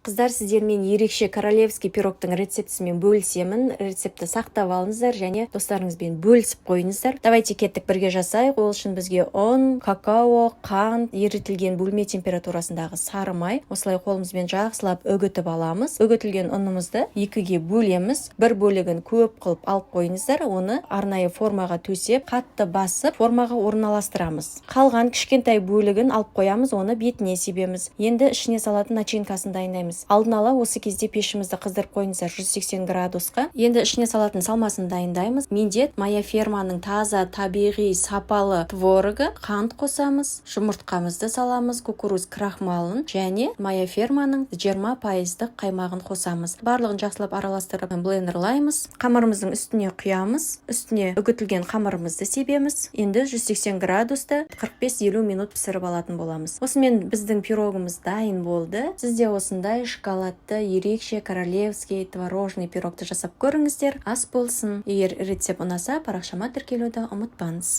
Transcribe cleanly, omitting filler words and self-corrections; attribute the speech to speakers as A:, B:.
A: Қыздар, сіздермен ерекше королевский пирогтың рецептісімен бөлісемін. Рецептті сақтап алыңыздар және достарыңызбен бөлісіп қойыңыздар. Давайте, кеттік, бірге жасайық. Ол үшін бізге ұн, какао, қант, ерітілген бөлме температурасындағы сары май. Осылай қолымызбен жақсылап үгітіп аламыз. Үгітілген ұнымызды екіге бөлеміз. Бір бөлігін көп қылып алып қойыңыздар, оны арнайы формаға төсеп, қатты басып, формаға орналастырамыз. Қалған кішкентай бөлігін алып қоямыз, оны бетіне себеміз. Енді ішіне салатын начинкасын дайындаймыз. Алдын ала осы кезде пешімізді қыздырып қойыңыздар 180 градусқа. Енді ішіне салатын салмасын дайындаймыз. Менде «Моя ферманың» таза, табиғи, сапалы творогы. Қант қосамыз, жұмыртқамызды саламыз, кукуруз крахмалын және «Моя ферманың» 20 пайыздық қаймағын қосамыз. Барлығын жақсылап араластырып, блендерлаймыз. Қамырымыздың үстіне құямыз, үстіне үгітілген қамырымызды себеміз. Енді 180 градуста 45-50 минут пісіріп алатын боламыз. Осымен біздің пирогымыз дайын болды. Сіз де осындай шоколадты, ерекше королевский творожный пирогты жасап көріңіздер. Ас болсын! Егер рецепт ұнаса, парақшама тіркелуді ұмытпаңыз.